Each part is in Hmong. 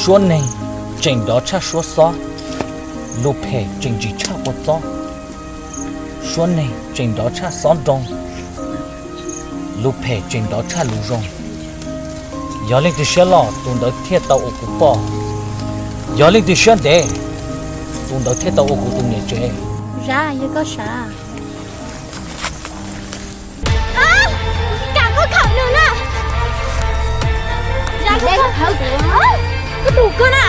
Suab neeg tseem nrov tshaj suab xob, lus phem tseem ntsim tshaj kua txob. Suab neeg tseem nrov tshaj xob nroo, lus phem tseem nrov tshaj lus zoo. Yog leej twg siab loj, tus ntawd thiaj tau ua kuv poj. Yog leej twg siab ntev, tus ntawd thiaj tau ua kuv tus niam tsev. Zab, yog koj sav. Kam koj khawm nws na. Zab, koj thawb kuv, koj tus koj na.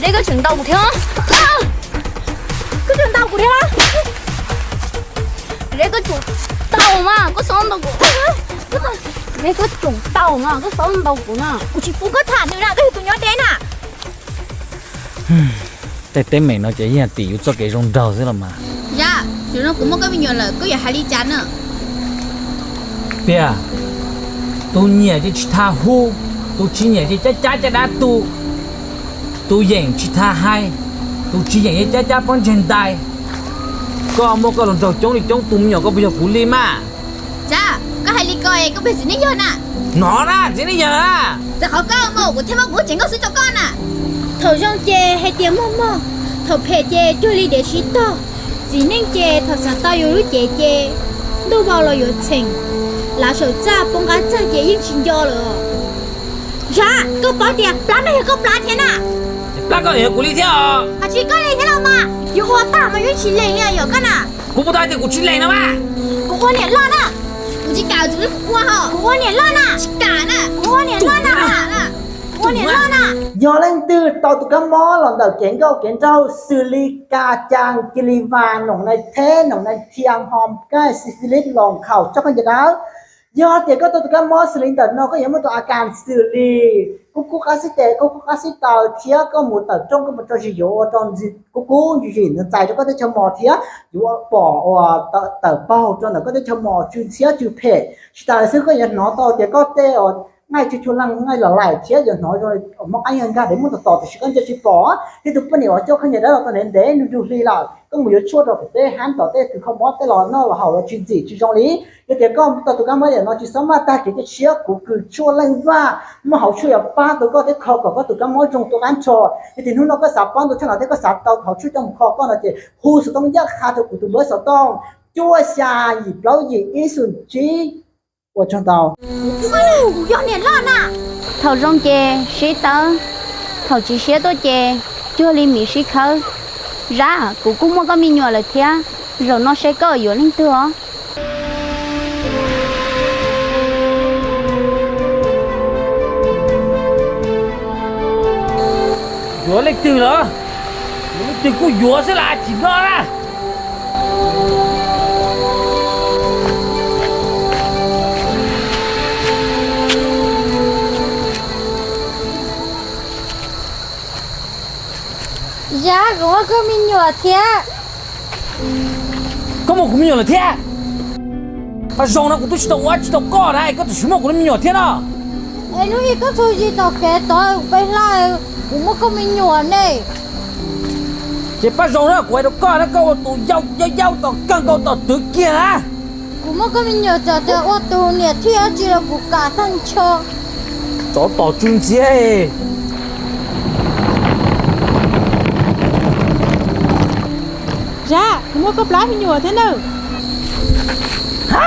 Zab, koj tseem ntaus kuv thiab. Koj tseem ntaus kuv thiab. Zab, koj tseem ntaus mas koj xob ntaus kuv. Zab, koj tseem ntaus mas koj xob ntaus kuv na. Kuv tsis pub koj tham nws na, koj yog tus nyob deb na. Tej teeb meem no ces yeej tim yus txoj kev zoo nraug xwb los mas. Zab, zaum no kuv muaj koj me nyuam lawm, koj yuav hais li cas na? Tiag, tus nyiam ces tsis tas hu, tus tsis nyiam ces cab cab caj dab tu, tus yeem tsis tas hais, tus tsis yeem ces cab cab pob ntseg ntais. Koj muaj koj hluas nraug coob li coob, tus me nyuam koj puas yog kuv li mas? Zab, koj hais li ko es koj puas yog txiv neej yawg na? Hnov na, txiv neej yawg na. Txawm qhov koj muaj kuv thiaj muab kuv lub tsev nkauj xwb rau koj na. Thaum zoo ces hais tias muaj mog, thaum phem ces cuag li dev sib tog. Txiv neej ces thaum xav tau yus lub cev ces ntuj vau los yuav txheem, lav saum txaj poob qab txaj ces yeej tsis nco lawm. Zab, koj paub tias plab no yog koj plab thiab na. Plab koj yog kuv li thiab os. Hais tsis koj li thiab los mas, yus ua tag mas yus tsis lees li yog koj na. Kuv puas tau hais tias kuv tsis lees no mas? Kuv ua niam loj na. Kuv tsis kam, kuv ua ho. Kuv ua niam loj na. Tsis kam na. Kuv ua niam loj na. Kuv ua niam loj na. Yog leej twg tau tus kab mob los ntawm kev nkauj kev nraug xws li Ka Cas, Cia Li Vas, Noom Nai Theb, Noom Nai Thia, Hom Kaij, Syphilis, Loos Khaum, Tsob Khaub Ncaws Dawb. Yog tias koj tau tus kab mob xws li ntawm no, koj yuav muaj tus a kas xws li kub kub qab xib tes, kub kub qab xib taw, thiab koj mus tawm rooj koj mus rau zis yuav ua rau ntxim kub kub ntsim ntxim ntxais rau koj teb chaws mos thiab yuav pom uas tawm paug rau ntawm koj teb chaws mos tsw ntxhiab tsw phem. Tsis tas li xwb koj yuav hnov tau tias koj tej nqaij tsw tshua leej nqaij los laim thiab yuav hnov zoo mob qab yag nkag dev muaj tom tom tiam sis koj nco tsis pom. Thiab tus poj niam uas coj khaub ncaws dawb los tau ntev ntev nrug nrug hli lawm, koj mus yuav tshuaj rau pem tej hab tom tej kws kho mob tej los noj los haus los tsis ntxim tsis zoo li. Yog tias koj tau tus kab mob yam no tsis txhob maj tag kev cia siab, kuv kws tshuaj Leej Vaj muaj hauv tshuaj yuav pab tau koj thiab kho kom koj tus kab mob zoo tua qab nrho. Yog tias hnub no koj xav paub ntau tshaj no thiab koj xav tau hauv tshuaj coj mus kho koj no ces hu xov tooj ncaj qha rau kuv tus npawb xov tooj cuaj xya yim plaub yim ib xoom tsib. Ua tsaug ntau. Kuv yog niam loj na. Thaum zoo ces sib tawb, thaum tsis siab tuaj ces cuag li miv sib khawb. Zab, kuv kuj muaj koj me nyuam lawm thiab, zaum no seb koj yuav leej twg os. Yuav leej twg los? Yuav leej twg kuj yuav xwb las, chim no na. Zab, kuv muaj koj me nyuam thiab. Koj muaj kuv me nyuam lawm thiab? Paj zoo na, kuv twb tsis tau ua tsis tau koj na, koj twb tsis muaj kuv me nyuam thiab no. Es hnub ib koj txog zis tom kev tod peb hla, kuv muaj koj me nyuam ne. Ces paj zoo na, kuv hais rau koj na, koj ua tus yau yau yau tom kawg nkaus tom twv kiag na. Kuv muaj koj me nyuam, txawm tias ua tus niam thiab tsis los kuv kam tag nrho. Tsov tom tsw ntxiab. Zab, kuv muaj koj plab me nyuam thiab nawb. Ha,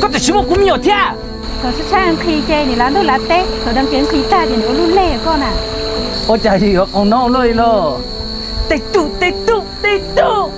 koj twb tsis muaj kuv me nyuam thiab? Thaum tshaib tshaib nqhis ces nws lav ntuj lav teb, thaum deev kev nqhis tag ces nws ua lub lej koj na. Ua cas yuav qaug noob luaj li los? Tej tug, tej tug, tej tug.